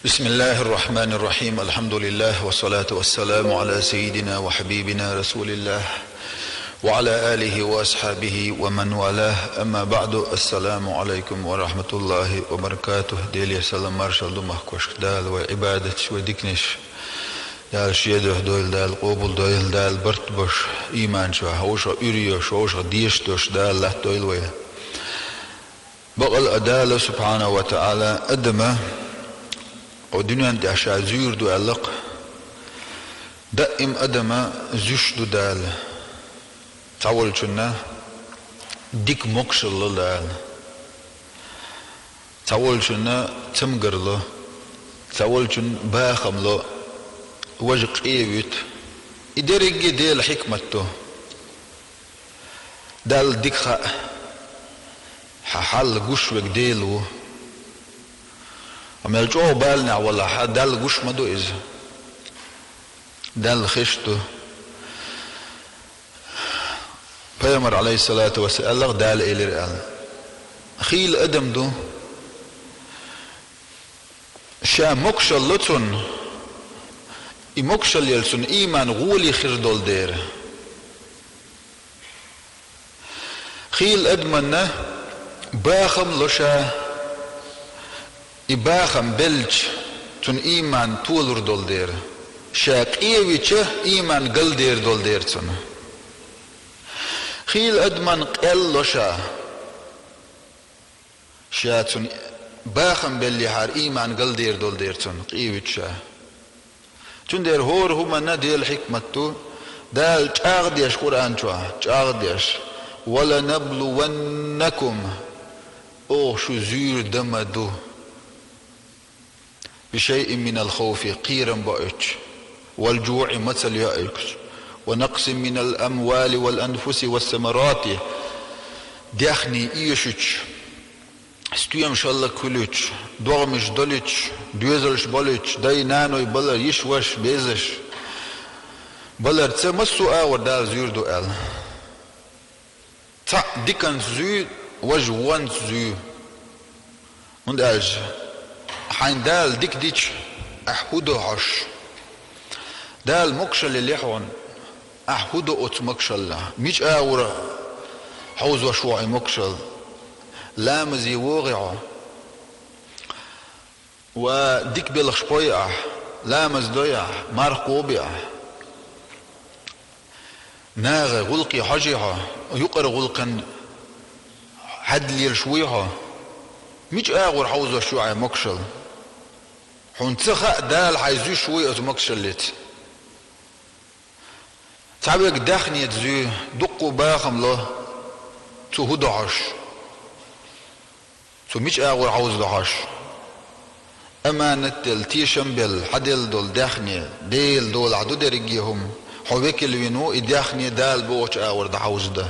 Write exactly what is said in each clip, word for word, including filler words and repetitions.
بسم الله الرحمن الرحيم. الحمد لله، والصلاة والسلام على سيدنا وحبيبنا رسول الله، وعلى آله وأصحابه ومن والاه. أما بعد. السلام عليكم ورحمة الله وبركاته. Делера салам-маршал ду махкошка. Дала вай Ӏибадаташ, вай диканаш Дала шен дуьхьа дойла, Дала къоабал дойла, Дала барт бош, иман чу хьовша, уьйр йош, хьовша, дешаш дош Дала латтадойла вай. Бакъ а, Дала субхьанаху ва таӀала адама кху дуьнен тӀехь ша зуьйр ду аьлла-кх. Даим адама зуьйш ду Дала. Цхьаволчунна дика могашалла ло Дала. Цхьаволчунна цамгар ло, цхьаволчунна бахам ло, важа къе вуьту. И дерриге Делан хьикмат ду. Далла дика хаьа, хьан хьал гуш верг Дела ву. Амма мел чӀогӀа баланехь валахь, Далла гуш ма ду иза. Далла хезаш ду. Пайхамар, Ӏалайхиссалату вассалам, аьлла-кх, Дала элира аьлла: хийла адам ду, ша могашалла ло цунна, и могашалла елча цунна иман гӀоле хир долу дера. Хийла адаманна бахам ло ша, и бахам белча, цунна иман толур долу дера. Ша къе вича, иман галдер долу дера цунна. Хийла адаман къел ло ша, ша цунна бахам беллехьара иман галдер долу дера цунна, къе вича ша. Цундела хӀора хӀуманна Делан хьикмат ду, Дала чӀагӀдеш Къуръан чохь, чӀагӀдеш: «Ва ланаблуваннакум», оха шу зуьйр дан ма ду. «Би шайъин минал хавфи», кхерам боуьйтуш, «вал жуӀи», мацалла йоуьйтуш, «ва накъсин минал амвали вал анфуси вас самарати», даьхни эшуьйтуш, стоьмаш хӀаллакьхуьлуьйтуш, догӀмаш долуьйтуш, доьзалш болуьйтуш, дай-наной балар, йиша-ваша, безаш баларца массо а агӀор Дала зуьйр ду аьлла. Цхьаъ диканца зуьй, важа вонца зуьй. ХӀунда аьлча хьайна Дала дика дича, ахь хӀун до хьожуш? Дала могашалла елла хьуна, ахь хӀун до оцу могашаллах? Мича агӀор хьовзош ву хьо и могашалла? Ламазе вогӀий хьо? Ва дика белхаш кхой ахь, ламаз дой ахь, марха кхоби ахь? Нахе гӀуллакхе хьожий хьо, юкъара гӀуллакхана хьаьдда лелаш вуй хьо? Мича агӀор хьовзош ю хьайн могашалла? Хьуна ца хаьа, Дала хьайн зуьйш вуй оцу могашаллица. Цхьаверг даьхнеца зуьй, дуккха бахам ло, цу хӀун до хьожуш? Цу мича агӀор хьовзадо хьожуш? Аманат делла, тешам белла, хьан делла долу даьхне, Делан долахь ду дерриге хӀума. Хьо векал вина ву, и даьхне Дала бохучу агӀор дӀахьовзадан.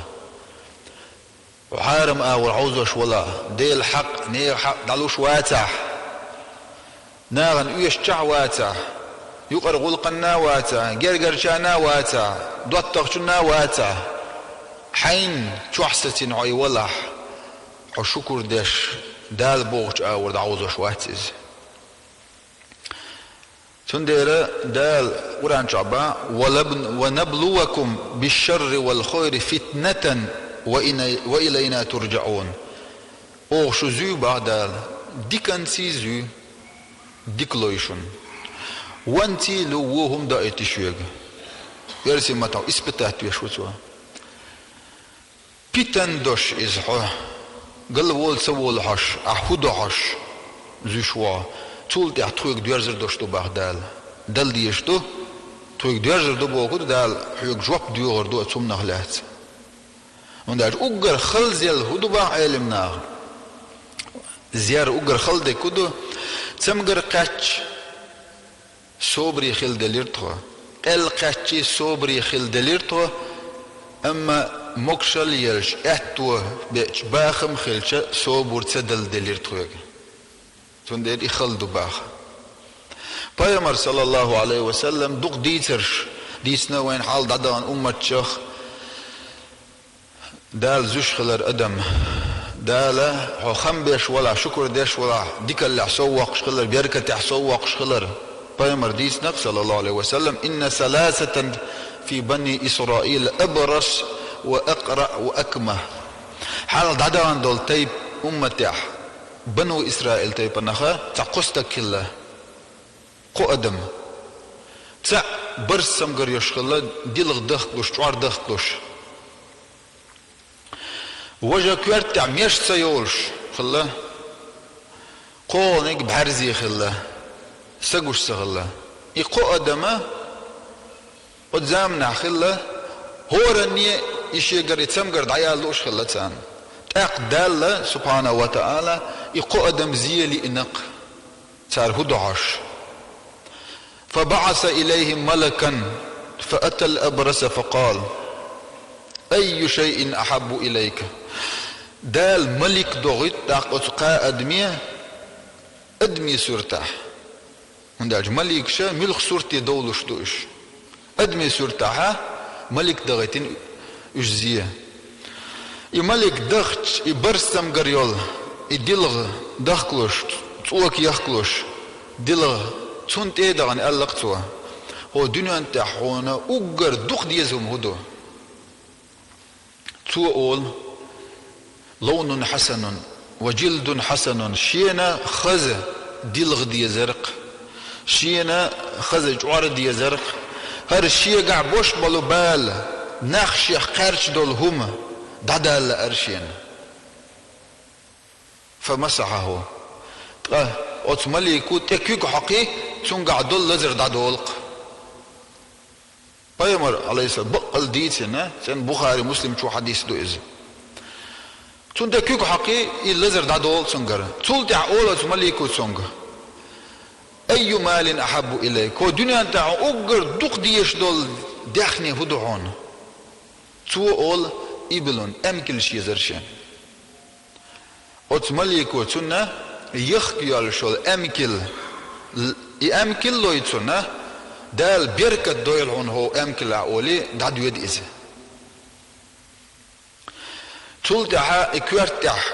Хьо хьарам агӀор хьовзош валахь, Делан хьакъ, нехан хьакъ дӀалуш вацахь, нахана оьшучохь вацахь, юкъара гӀуллакханна вацахь, гергарчарна вацахь, доттагӀчунна вацахь, хьайна чохь сацийна хьо и валахь, хьо шукур деш, Дала бохучу агӀор дӀахьовзош вац иза. Цундела Дала Къуръан чохь бан: «Ва лаб-, ва наблувакум бишшарри вал хайри фитнатан ва инай-, ва илайна турджаун». Оха шу зуьй бах Дала, диканций зуьй, дика лой шуна. Ванций лу, вон хӀума даийти шуьга. Оьрсийн маттахь испытать веш ву цо. Питан дош иза хьо, гал волу ца волу хьош, ахь хӀун до хьожуш, зуьйш ву хьо. Цул тӀаьхьа тхоьга доьрзар дош ду бах Дала. Дала дезаш ду, тхоьга доьрзар ду боху ду Дала, хьоьга жоп доьхур ду оцу хӀуманах лаьцна. ХӀунда аьлча уггар хала зел хӀун ду бах Ӏелам наха? Зер уггар хала дерг хӀун ду? Цамгар кхаьчча, собаре хила делира тхо. Къел кхаьччий, собаре хила делира тхо, амма могашалла елча, аьтто беача, бахам хилча, собар ца дала делира тхоьга. Цундела и хала ду баха. Пайхамар, саллаллаху Ӏалайхи ва саллам, дукха дийцарш дийцина вайна хьалха дӀадахана умматчех. Дала зуьйш хилар адам, Дала хьо хам беш валахь, шукур деш валахь, дикаллехь соввоккхуш хилар, беркатехь соввоккхуш хилар. Пайхамар дийцинарг, саллаллаху Ӏалайхи ва саллам: «Инна саласатан фи бани Исраил абрас ва акъра ва акма». Хьалха дӀадахана долу тайп умматехь, бану Исраил тайпанах цхьа кхо стаг хилла. Кхо адам. Цхьаъ барс цамгар йолуш хилла, дилха дахкалуш, чӀор дахкалуш. Важа коьртехь меш ца йолуш хилла, кхоалгӀаниг бӀаьрзе хилла, са гуш ца хилла. И кхо адама оцу заманахь хилла, хӀоранне и шегара и цамгар дӀаяла лууш хилла царна. ТӀаккха Далла, субхьанаху ва таӀала, и кхо адам зен лиънарг. Цара хӀун до хьожуш? «Фа баӀаса илайхим малакан, фа атал абраса, фа къала: айю шайин ахьаббу илайка». Дала малик дохуьйту тӀаккха оцу кхаа адаме, адамийн суртахь. ХӀунда аьлча маликаша муьлха сурте довлуш ду уьш. Адамийн суртахьа малик дахийтина уьш зен. И малик дахча, и барс цамгар йолу, и дилха дахкалуш, цӀока яхкалуш, дилха, цунна тӀе а дахана аьлла-кх цо: «ХӀокху дуьнен тӀехь хьуна уггар дукха деза хӀума хӀун ду?» Цо олу: «Лавнун хьасанун ва жилдун хьасанун», шена хаза дилха дезарг, шена хаза чӀор дезарг, хӀара шегахь бош болу бала, нах шех кхаьрча долу хӀума дӀадала лаьара шена. «Фа масахьаху». Ткъа оцу малико тӀе куьг хьокхий, цуьнгахь долу лазар дӀадолу-кх. Пайхамар, Ӏалайхиссалам, баккъалла дийцина, цӀена Бухари, Муслим чу хьадис ду иза. Цунна тӀе куьг хьокхий, и лазар дӀадолу цуьнгара. Цул тӀаьхьа олу оцу малико цуьнга: «Айю малин ахьаббу илайк?» ХӀокху дуьнен тӀехь уггар дукха дезаш долу даьхни хӀун ду хьуна? Цо олу: «Иблун», эмкалш езара шена. Оцу малико цунна яхка йолуш йолу эмкал, и эмкал лой цунна, Дала беркат дойла хьуна хӀокху эмкалехь олий, дӀадоьду иза. Цул тӀаьхьа и коьрта тӀехь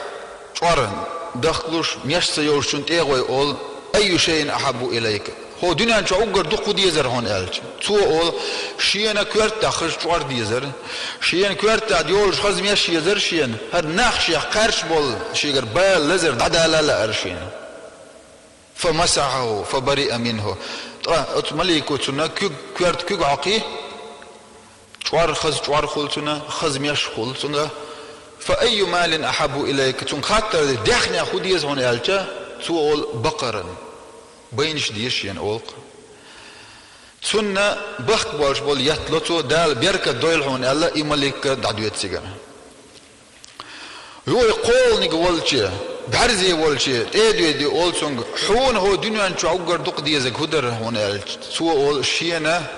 чӀор дахкалуш, меш ца йолчунна тӀе а гӀой олу: «Айю шайин ахьаббу илайка?» ХӀокху дуьнен чохь уггар дукха хӀун дезара хьуна аьлча, цо олу: «Шена коьрта тӀехь хаза чӀор дезара, шена коьрта тӀехь йолуш хаза меш езара шена, хӀара нах шех кхаьрча болу шегара бала, лазар дӀадала лаьара шена». «Фа масахьаху, фа бариа минху». Ткъа оцу малико цунна куьг, коьрта куьг хьокхий, чӀор, хаза чӀор хуьлу цунна, хаза меш хуьлу цунна. «Фа айю малин ахьаббу илайка?» Цуьнга хаттар де: «Даьхнех хӀун деза хьуна?» аьлча, цо олу: «Бакъаран». Байнаш деза шена олу-кх. Цунна бахка болуш болу еттало цо, Дала беркат дойла хьуна аьлла, и малик а дӀадоьду цигара. Юй кхоалгӀаниг волче, бӀаьрзе волче тӀе а доьду, олу цуьнга: «Хьуна хӀокху дуьнен чохь уггар дукха дезарг хӀун дара хьуна?» аьлча, цо олу: «Шена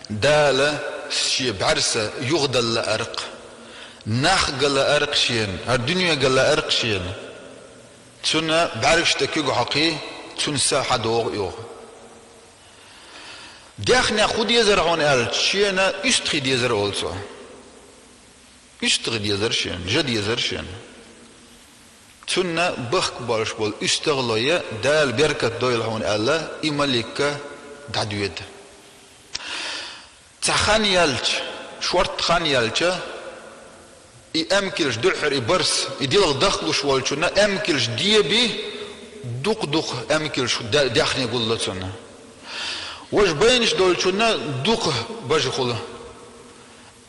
Дала шен бӀаьрса юхадала лаьара-кх, нах ган лаьара-кх шена, хӀара дуьне ган лаьара-кх шена». Цунна бӀаьргаш тӀе куьг хьокхий, цуьнан са хьадогӀу оьгӀу. «Даьхнех хӀун дезара хьуна?» аьлча, шена уьстагӀий дезара олу цо. УьстагӀий дезара шена, жа дезара шена. Цунна бахка болуш болу уьстагӀа лой а, Дала беркат дойла хьуна аьлла, и малик а дӀадоьду. Цхьа хан яьлча, шортта хан яьлча, и эмкалш дуьххьара, и барс, и дилха дахкалуш волчунна эмкалш деби, дукха-дукха эмкалш де-, даьхне гулло цунна. Важа байнаш долчунна дукха бажа хуьлу.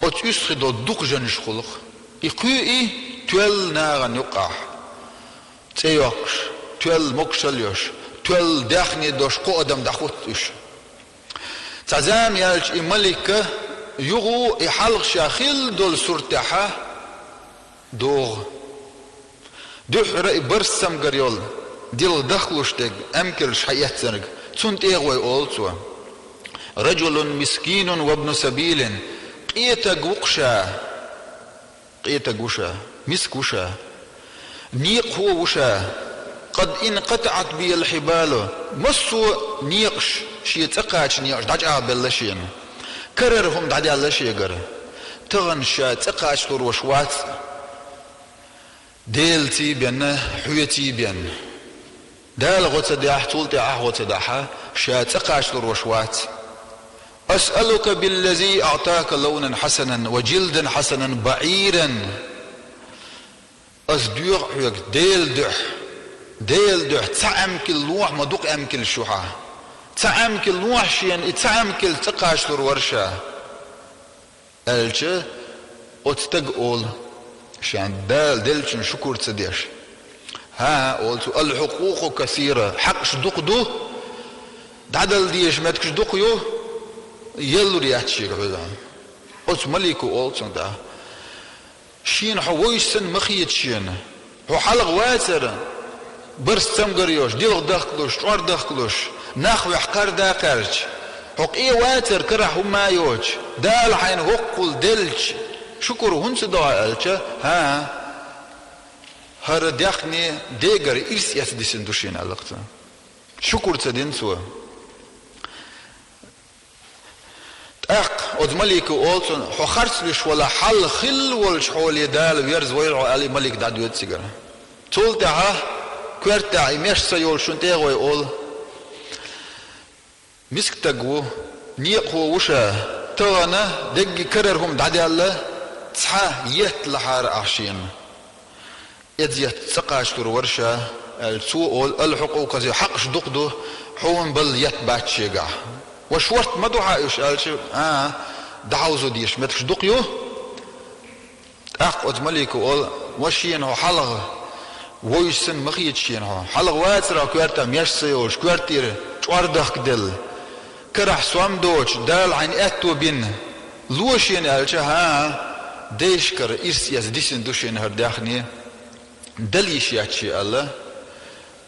Оцу уьстагӀий долу дукха жанаш хуьлу-кх. И кхуьу и тоьлла нахана юккъехь, цӀе йоккхуш, тоьлла могушалла йолуш, тоьлла даьхне долуш кхо адам дӀахӀутту уьш. Цхьа зама яьлча и малик а юха и хьалха ша хилла долу суртехь а догӀу. Дуьххьара и барс цамгар йолу, дилха дахкалуш дерг, эмкалш хьаэцнарг, цунна тӀе а гӀой олу цо: «Раджулун мискинун вабну сабилин». КъетӀаг ву-кх ша, къетӀаг ву ша, миска ву ша, некъахо ву ша. «Къад инкъатаӀат бихил хьибалу». Массо а некъаш, шен цӀа кхача некъаш дӀачӀагӀбелла шена. Карара хӀума дӀадаьлла шегара. Тахана ша цӀа кхачалур ваш вац. Делаций бенна, хьоьций бенна. Дала гӀо ца дахь, цул тӀаьхьа гӀо ца дахь, ша цӀа кхачалур ваш вац. أسألك بالذي أعطاك لونا حسنا وجلدا حسنا بعيرا. Ас доьху хьоьга Делан дуьхьа, Делан дуьхьа цхьа Ӏамкал лохь ма дукха Ӏамкалш ю хьан. Цхьа Ӏамкал лохь шена, и цхьа Ӏамкал цӀа кхачалур вар ша. Аьлча, оцу стага олу, шен Дала деллачун шукур ца деш. ХӀан, олу цо, الحقوق كثيرة, хьакъаш дукха ду, дӀадала дезаш меттигаш дукха ю, еллур яц шега хьуьлла. Оцу малико олу цунна тӀаккха: шена хьо вовзаш санна ма хета шена. Хьо хьалха вацара, барс цамгар йолуш, дилха дахкалуш, чӀор дахкалуш, нах вехь кхарда кхаьрча. Хьо къе вацара, карахь хӀума а йоцуш, Дала хьайна воккхул деллачу шукур хӀунда ца до хьан аьлча, хӀан, хӀара даьхни дегара ирс эцна дисина ду шена аьлла-кх цо. Шукур ца дина цо. ТӀаккха оцу малико олу цунна: хьо харц луьйш валахь, хьал хилла волчу хьоле Дала верза войла хьо, аьлла, и малик дӀадоьду цигара. Цул тӀаьхьа коьртехь и мешца йолчун тӀе а гӀой олу: миска стаг ву, некъахо ву ша, тахана дегги карара хӀума дӀадаьлла, цхьа етта лахьара ахь шена. Эзетта цӀа кхачалур вара ша, аьлча, цо олу: الحقوق كثيرة, хьакъаш дукха ду, хьуна балла етта бац шегахь. Ва шортта ма ду хьан уьш, аьлча, а, дӀахьовзо дезаш меттигаш дукха ю. ТӀаккха оцу малико олу: ва шена хьо хьалха вовзаш санна ма хета шена хьо. Хьалха вацара хьо коьртехь мешца йолуш, коьртера чӀор дахкаделла, карахь сом доцуш, Дала хьайна аьтто бина. Ло шена аьлча, хӀан, дайшкара ирс эцна дисина ду шена хӀара даьхни, дала йиш яц шен аьлла.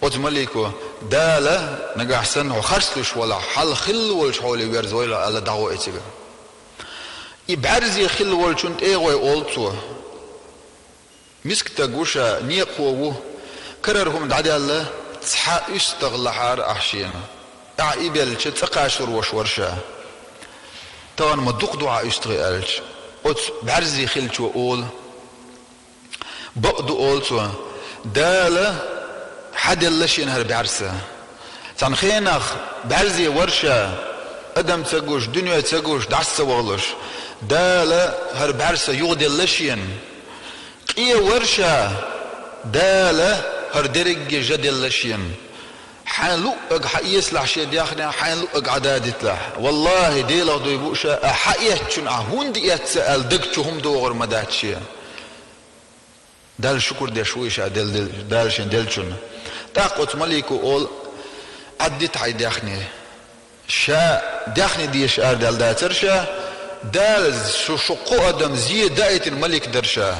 Оцу малико: Дала, нагахь санна хьо харц луьйш валахь, хьал хилла волчу хьоле верза войла аьлла, дӀагӀо и цигара. И бӀаьрзе хилла волчун тӀе а гӀой олу цо: миска стаг ву ша, некъахо ву, карара хӀума дӀадаьлла, цхьа уьстагӀ лахьара ахь шена. Ахь и беллача, цӀа кхачалур ваш вара ша. Тахана ма дукха ду хьан уьстагӀий, аьлча, оцу бӀаьрзе хиллачо олу: бакъ ду, олу цо, Дала хьаделла шена хӀара бӀаьрса. Цхьана хенахь бӀаьрзе вара ша, адам ца гуш, дуьне ца гуш, дӀаса ца вахалуш. Дала хӀара бӀаьрса юхаделла шена. Къе вара ша, Дала хӀара дерриге жа делла шена. Хьайн луъург хьаэцалахь шен даьхнехь, хьайн луъург Ӏа дадийталахь. Валлахи, Делах дуй бу ша, ахь хьаэцначунна ахь хӀунда эцна аьлла, даг чу хӀума догӀур ма дац шен. Далла шукур деш ву и ша дел-, дел-, Дала шен деллачунна. ТӀаккха оцу малико олу: Ӏаддита хьайн даьхни. Ша даьхни дезаш арадаьлла дацара ша, Дала шу, шу кхо адам зе даийтина малик дара ша.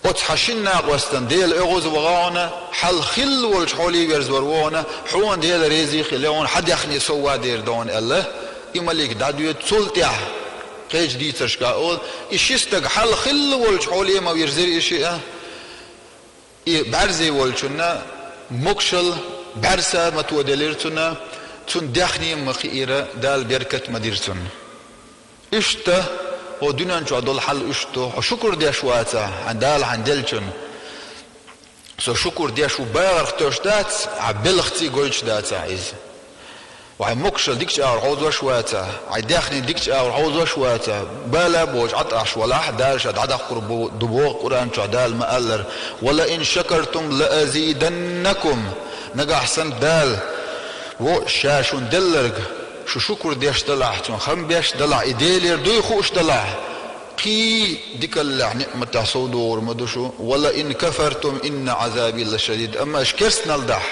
Оцу хьан шина накъостана Дела оьгӀаз ваха хьуна, хьал хилла волчу хьоле верза вар ву хьуна, хьуна Дела реза хилла хьуна, хьан даьхни сов ван дер ду хьуна аьлла, и малик дӀадоьду. Цул тӀаьхьа кхечу дийцаршкахь олу: и ши стаг хьал хилла волчу хьоле ма вирзира и шиъ а. И бӀаьрзе волчунна могушалла, бӀаьрса ма тоделира цунна, цунна даьхни ма кхиира, Дала беркат ма дира цунна. Иштта, хӀокху дуьнен чохь долу хьал иштта ду, хьо шукур деш вацахь, хьан Дала хьайна деллачунна. Со шукур деш ву бахарх тоьшуш дац, ахь белхций гойтуш дацахь иза. Вай могушалла дикачу агӀор хьовзош вацахь, хьайн даьхни дикачу агӀор хьовзош вацахь, бала а боцуш Ӏад ахь валахь, Дала ша дӀадаккхур бу-, ду боху Къуръан чохь, Дала ма-аллара: «ولئن شكرتم لأزيدنكم». Нагахь санна Дала, во, ша шуна делларг, шу шукур деш далахь, цунна хам беш далахь, и Делера дуй хууш далахь, кхин дикаллехь, ниъматехь сов догӀур ма ду шу. «ولئن كفرتم إن عذابي لشديد». Амма аша керстанал дахь,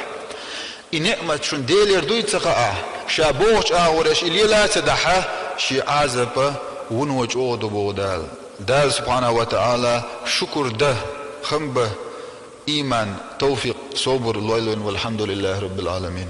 и ниъмат шуна Делера дуй ца хаахь, ша бохучу агӀор аша и лела а ца дахь, шен Ӏазап вуно чӀогӀа ду боху Дала. Дала субхьанаху ва таӀала шукур дан, хам бан, иман, тавфикъ, собар лойла вайна. والحمد لله رب العالمين.